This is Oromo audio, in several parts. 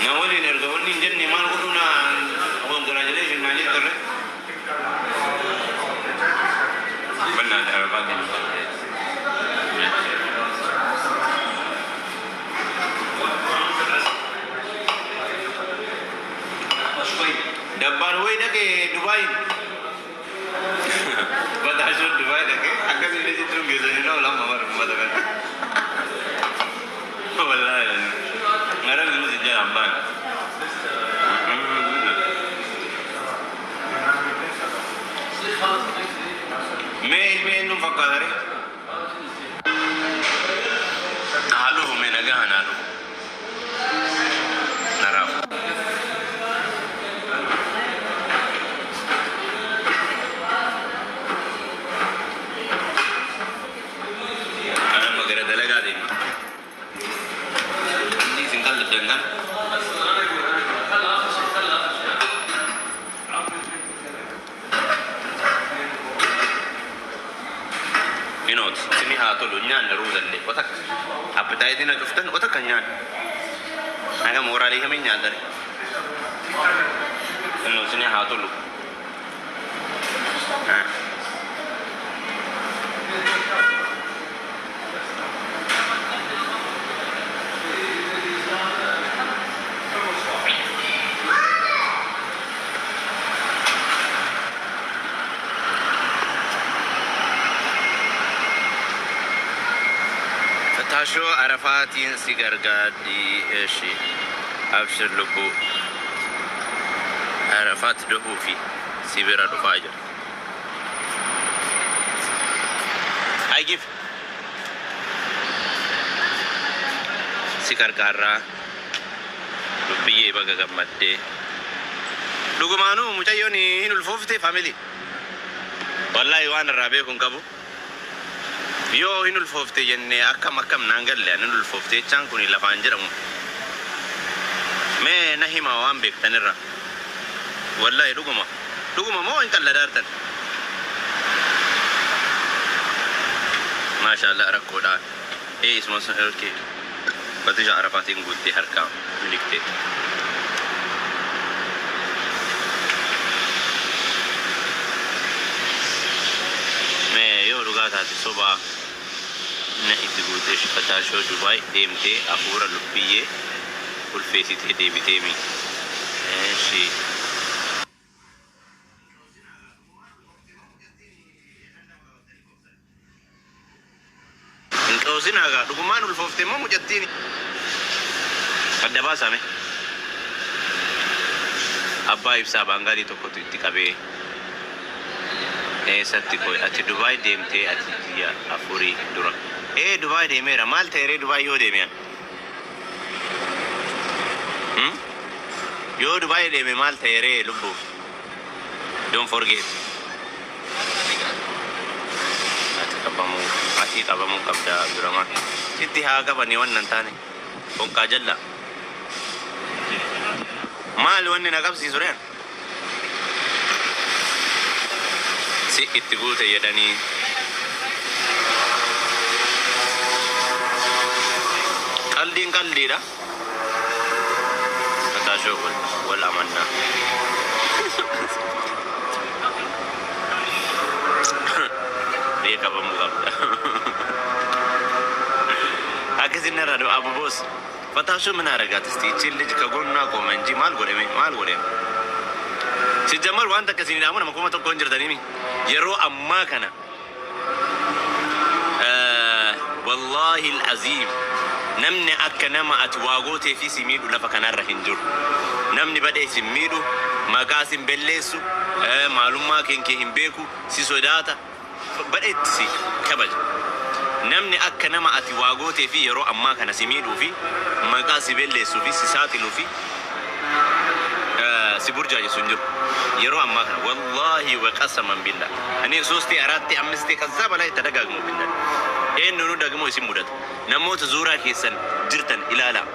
Na waliin erga wanni hin jenne maal godhuu na congratulation naan jettarre. Bannaa Arafaatiin. Dabbaan wayi dhaqee Dubaay. Bataashoon Dubaay dhaqee akkasillee jechuun geessanii na lama bara uummata kana. Wallaahi. Ngaran nu si jalan baan. Mee ilmi eenyuun fakkaata ree? Haa dhufu, mee nagaa haa dhufu. Naraafu. Anamma gara dalagaa deema. Inni isin qalladdan kana. Minooti isinii haa tolu, nyaanna ruuzallee otakka. Appetite na cuftan, otakka nyaanna. Naga mooraalii kamiin nyaatare? Inno isinii haa tolu. Fataashoo Arafaatiin si gargaadhi eshi abshir lubbuu. Arafaat dhufuu fi si bira dhufaa jira. I give. Si gargaarraa lubbiyyee, baga gammaddee. Dhugumaanuu mucayyoon hin ulfoofte, family. Wallaahi waan irraa beeku hin qabu. Yoo hin ulfoofte jennee akkam akkam naan galle, ani hin ulfoofte jechaan kun lafaan jedhamu. Mee na hima waan beektanirra. Wallaahi dhuguma. Dhuguma moo hin qalladaartan? Maashaallah, rakkoodha. Ee, isuma sun, okay. Batisha Arafaatiin guuttee harkaa miliqxee. Mee yoo dhugaa taate sobaa na itti guutee. Fataashoo Dubaay deemtee hafuura lubbiyyee ulfeessitee deebiteemi. Eshi. Hin qoosin hagaa dhugumaan ulfoofte immoo mucattiin adda baasame. Abbaa ibsaa baangaalii tokkotu itti qabee. Eessatti koy ati Dubaay deemtee ati ji'a 4 dura? Ee, Dubaay deemeera. Maal ta'eree Dubaay yoo deeme an? Yoo Dubaay deeme maal ta'eree, lubbu? Don't forget. Ati qabamuu, ati qabamuu qabda, Abdurrahman. Sitti haa qabanii wannan taane. Bonqaa jalla. Maali wanni na qabsiisu reen? Si itti guute jedhanii. Qaldiin qaldiidha. Fataashoo wal amannaa. Bee qabamuu qabda. Akkasin irraa Abu Boos. Fataashoo ምን አረጋት እስቲ? ይቺን ልጅ ከጎኗ ቆመ እንጂ maal godhame, maal godhame? ሲጀመር waan takka isin dhaamu, nama 1000 hin jirtanii yeroo ammaa kana. Wallaahi al-aziim, namni akka nama ati waa gootee fi si miidhu lafa kanarra hin jiru. Namni badhee si miidhu, maqaa si belleessu, maalummaa kee hin beeku, si sodaata, badheetti si kabaja. Namni akka nama ati waa gootee fi yeroo ammaa kana si miidhuu fi maqaa si belleessuu fi si saaxiluu fi si burjaajessu hin jiru. Yeroo ammaa kana, wallaahi ወቀሰመን ቢላ, እኔ ሶስቴ አራቴ አምስቴ ከዛ በላይ ተደጋግሞብኛል። Eenyuunu ደግሞ isin mudata. Namoota zuuraa keessan jirtan ilaalaa.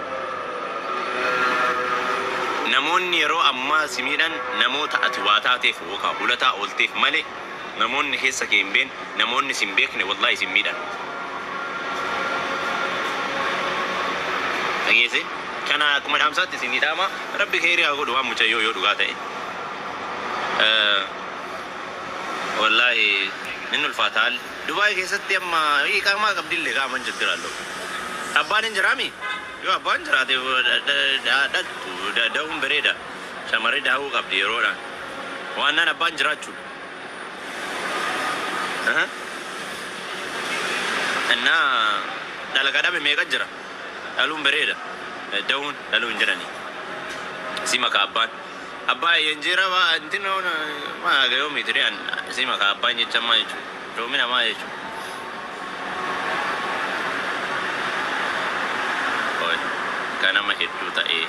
Namoonni yeroo ammaa si miidhan namoota ati waa taateef yookaan hulataa oolteef malee, namoonni keessa kee hin beekne, namoonni si hin beekne, wallaahi isin miidhan. Dhageesse? Kana akkuma dhaamsaatti isinii dhaama. Rabbi keerii haa godhu waan mucayyoo yoo dhugaa ta'e. Wallaahi inni ulfaata haalli. Dubaay keessatti amma iqaamaa qabdillee qaaman jiddiraalloo. Abbaan hin jiraami? Yoo abbaan jiraate dhaltu da'uun bareeda. Shamarri daa'uu qabdi yeroodhaan. Waannaan abbaan jiraachuudha. Innaa dhala kadhame meeqa jira? Dhaluun bareeda. Da'uun dhaluu hin jedhani. Si maka abbaan. Abbaa yenjeera waa intin maa gayoo miti an si maka abbaan jecha maa jechuudha. Doomina maa jechuudha. Kanama hedduu ta'ee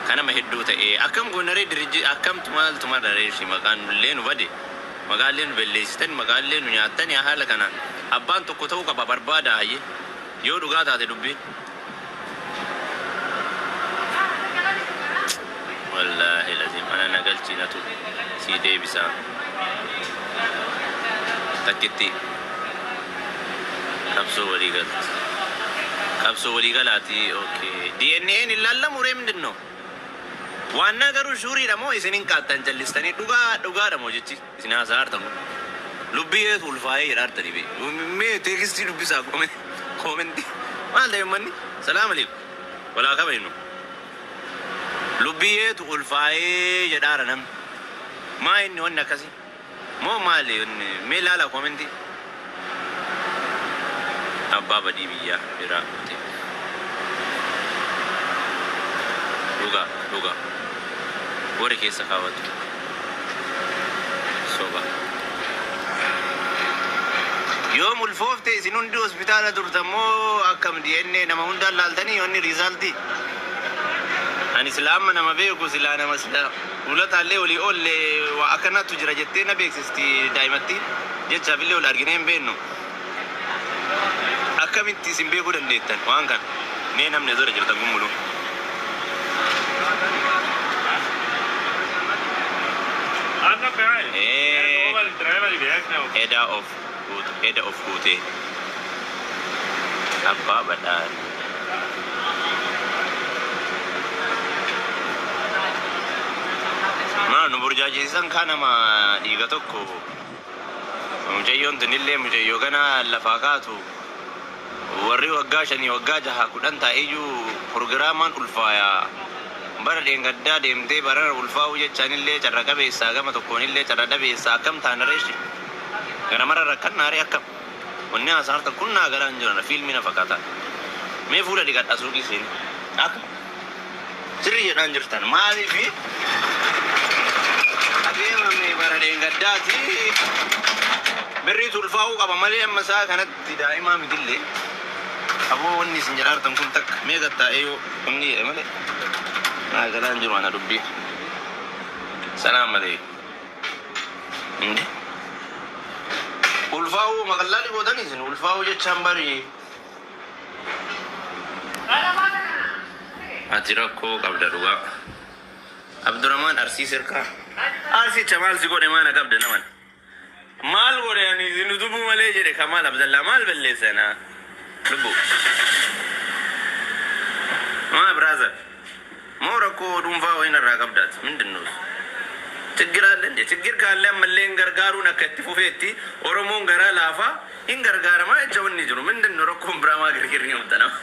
kanama hedduu ta'ee akkam goonaree dirijji akkamtu maaltu mararee shi maqaan illee nu bade maqaan illee nu belleessitan maqaan illee nu nyaattan yaa haala kanaan abbaan tokko ta'uu qaba barbaada hayyee yoo dhugaa taate dubbiin. Wallaahi lazim ana nagalchiinatu si deebisaa takkitti qabsoo walii galti qabsoo walii galaati. Okay, DNA'n ilaallamu ree ምንድን ነው? Waannaa garuu shuuriidha moo isin hin qaattan callistanii dhugaa dhugaadha moo jechi isin haasaa hartan kun lubbiyeetu ulfaa'ee jedha hartanii bee mee text dubbisaa comment maal ta'e ummanni salaam aleekum walaa kabajnu lubbiyeetu ulfaa'ee jedhaara namni maa inni wanni akkasii moo maali wanni mee ilaala comment abbaa badii biyyaa biraa dhufte dhugaa dhugaa warri keessa kaawwatu soba yoom ulfoofte isin hundi hospitaala turtan moo akkam DNA nama hundaan laaltanii wanni result ani sila amma nama beeku silaa nama sila fuulataallee olii oolle waa akkanatu jira jettee na beeksisti daa'imatti jechaafillee ol arginee hin beeknu. Akkamitti isin beekuu dandeettan waan kana mee namni asirra jirtan kun muluu. Eda of guute eda of guute abbaa badhaan. Maa nu burjaajeessan kaa nama dhiiga tokko mucayyoon tunillee mucayyoo gana lafaa kaatu warri waggaa 5 waggaa 6 10 taa'eyyuu programaan ulfaayaa bara dheengaddaa deemtee barana ulfaa'uu jechaanillee carra qabeessaa gama tokkoonillee carra dhabeessaa akkam taana reeshi ganamarra rakkannaaree akkam wanni haasaartan kun naa garaa hin jiran fiilmii na fakkaata mee fuula dhiqadha suuqii seeni akka sirrii jedhaan jirtan maaliifi adeemame bara dheengaddaati birriitu ulfaa'uu qaba malee amma isaa kanatti daa'imaa mitillee aboo wanni isin jedhaartan kun takka mee gattaa'ee yoo inni jedhe malee naa galaan jiru ana dubbii salaam aleekum inde ulfaa'uu maqallaali gootanii isin ulfaa'uu jechaan bari ati rakkoo qabda dhugaa Abdurrahman Arsii sirkaa Arsicha maal si godhe maana qabda naman maal godhe ani isin utubuu malee jedhe Kamaal Abdallaa maal balleessana lubbu maa brother moo rakkoo dhuunfaa wayin irraa qabdaati ምንድን ነው ችግር አለ እንዴ? ችግር ካለ ammallee hin gargaaruun akka itti fufeetti Oromoon garaa laafaa hin gargaaramaa jecha wanni jiru ምንድን ነው rakkoon biraa maa girgirrii humta nama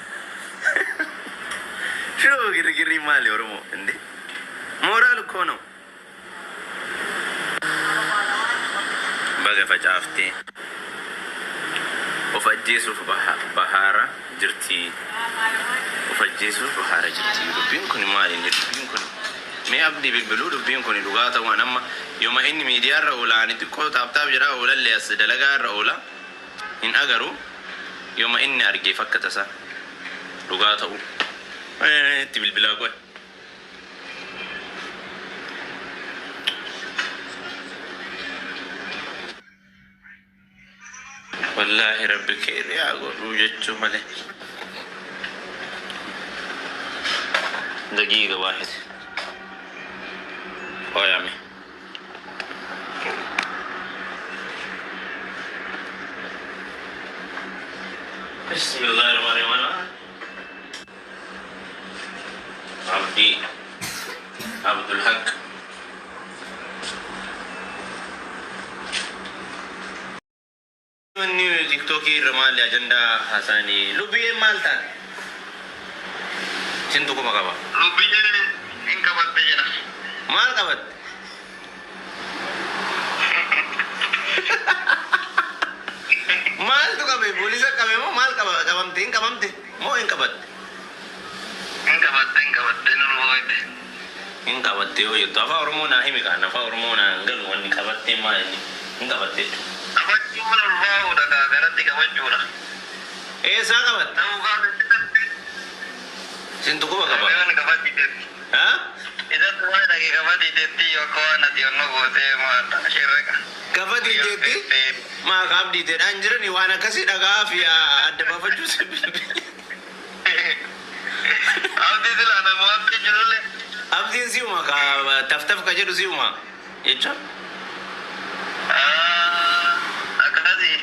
shoo girgirrii maali Oromoo እንዴ ሞራል እኮ ነው። Baga facaaftee of ajjeesuuf bahaara jirti. Of ajjeesuuf bahaara jirti. Dubbiin kun maali inni dubbiin kun? Mee abdii bilbiluu dubbiin kun dhugaa ta'uun amma yooma inni miidiyaarra oola ani xiqqoo tap tap jedhaa oolallee as dalagaa irra oola hin agaru yooma inni argeef akka tasaa dhugaa ta'u. Itti bilbilaa qoy. Wallaahi rabbi keenya haa godhuu jechuu malee. دقيقة واحد أو يا عمي بسم الله الرحمن الرحيم. Abdii Abdulhaq. Wanni TikTokii irra maali ajandaa haasa'anii lubbiyyeen maal taate? Sintu kuma qaba. Lubbiyyeen hin qabatte jedha. Maal qabatte? Maaltu qabe? Poolisa qabe moo maal qaba? Qabamte hin qabamte moo hin qabatte? Hin qabatte, hin qabatte, nu booyte. Hin qabatte yoo jettu afaan Oromoo naa himi kaan afaan Oromoo naa hin galu wanni qabattee maal inni hin qabatte jechuudha. Qabachuun ulfaa'uudha kaa garatti qabachuudha. Eessaa qabatte? Ta'uu gaafatti. Sintu quba qaba. Waan qabatti. Ha? Isatti waan dhage qabatti jetti akka waan ati onnoo gootee maal shirreqa. Gafa diiteetti maa kaaf diiteedhaan jirani waan akkasii dhagaa fi adda baafachuu si bilbile. Abdii silaa nama abdii jirullee. Abdiin si'uma ka taftaf ka jedhu si'uma jechuun. Akkasii.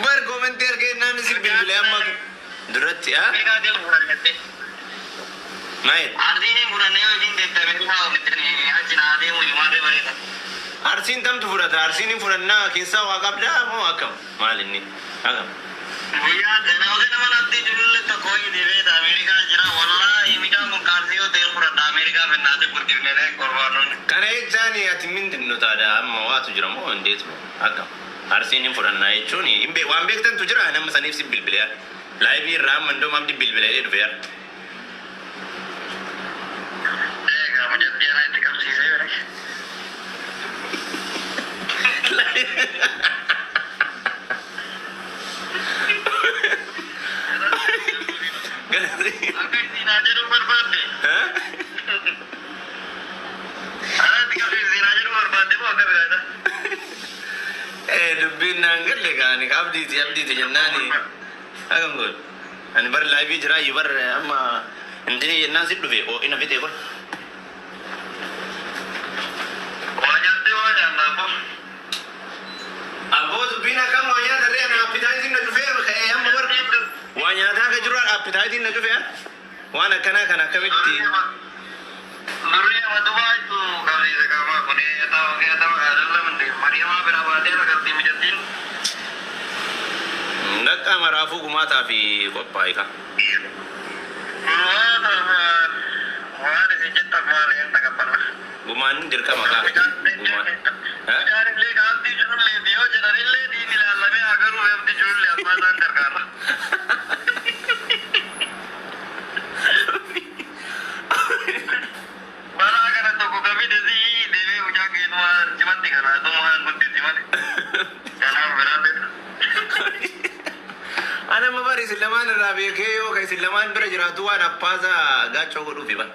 Bar commentii argee naan si bilbile amma duratti ha? Meeqaa deemu fudhannette? Maayil. Arsiin fudhannee yoo isin deemte Ameerikaa ooltanii achi naa deemu himaatee bareeda. Arsiin tamtu fudhata arsiin hin fudhannaa keessaa waa qabdaa moo akkam maal inni akkam. Guyyaa ganama ganama natti jirullee tokko wayii deebi'eeta Ameerikaa jira. Wallaahi midhaan kun kaalsii yoo ta'e fudhadha Ameerikaa fennaatee guddifnee korbaanonni. Kana jechaan ati mindin nu taada amma waatu jira moo indeet moo akkam. Arsiin hin fudhannaa jechuun hin waan beektantu jira nama saniif si bilbilee liveii irraa amma indoom abdi bilbilee dhufe yaa. Egaa mucattii ana itti qabsiisee bare. Akka isin haa jedhu barbaadde. Ana itti qabsiisee haa jedhu barbaadde moo akka biraadha? Eh dubbiin naan galle kaani abdiiti abdiiti jennaani akkam godhu. Ani bar liveii jira iyyuu bar amma intini jennaan si dhufe ho'ina fixee kun. Waa nyaattee waa nyaannaa abboo. Abboo dubbiin akkam waa nyaata ree ana appetiteiin na dhufee ka'ee amma bar waa nyaataa ka jiru appetiteiin na dhufee waan akkanaa kan akkamitti. Durri nama Dubaayitu qabsiise qaamaa kun ta'u ta'u ayyaadallee Mariyamaa bira baatee rakkatti mijattiin. Dhaqqa maraafuu gumaataa fi qophaa'e ka. Waan isin jettan maali hin takabbala. Gumaan dirqama ka. Gumaan. Mucaan illee gaaftii jirullee yoo jedhanillee diin ilaallamee agaruu abdii jirullee abbaa isaan gargaara. Balaa kana tokko qabide si deemee mucaa keenumaa cimatti kana tumaan guddisi malee. Kanaaf biraan Ana amma bari isin lamaan irraa beekee yoo ka isin lamaan bira jiraatu waan abbaasaa gaachoo godhuufi ba.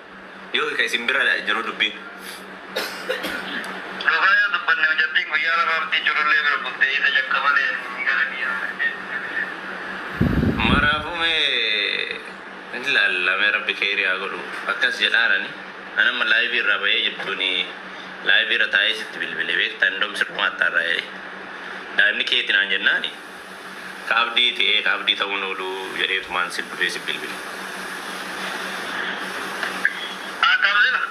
Yoo ka isin bira jiru dubbiin. Dhugaa yoo dubbanne mucattiin guyyaa lama abdii jirullee bira buttee isa jakka malee gara biyyaa. Maraafuu mee ilaallamee rabbi keeriyaa godhu akkas jedhaarani. Ana amma liveii irraa bahee jirtuuni liveii irra taa'ee sitti bilbile beektaa indoom sirrumaatti irraa jedhe. Daa'imni keetti naan jennaani. Ka abdii ta'ee ka abdii ta'uun oolu jedheetumaan si dhufee si bilbile. Akkam sila?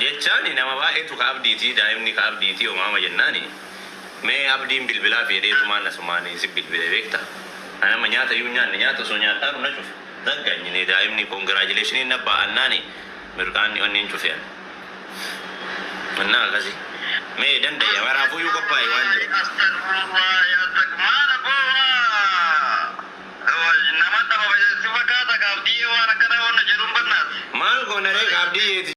Jechaani nama baay'eetu ka abdiiti daa'imni ka abdiiti homaama jennaani. Mee abdiin bilbilaa fi jedheetumaan asumaan si bilbile beekta. Ana amma nyaata iyyuu nyaanne nyaata osoo nyaadhaan na cufe. Zagganyine daa'imni congratulationiin na ba'annaani mirqaanni onni hin cufe. Mannaa akkasi. Mee danda'e maraafuu iyyuu qophaa'e waan jiru. Astagfirullah, maal abboo nama tapha si fakkaata kaabdii waan akkana waan jedhuun bannaati. Maal goona ree ka abdii yeeti.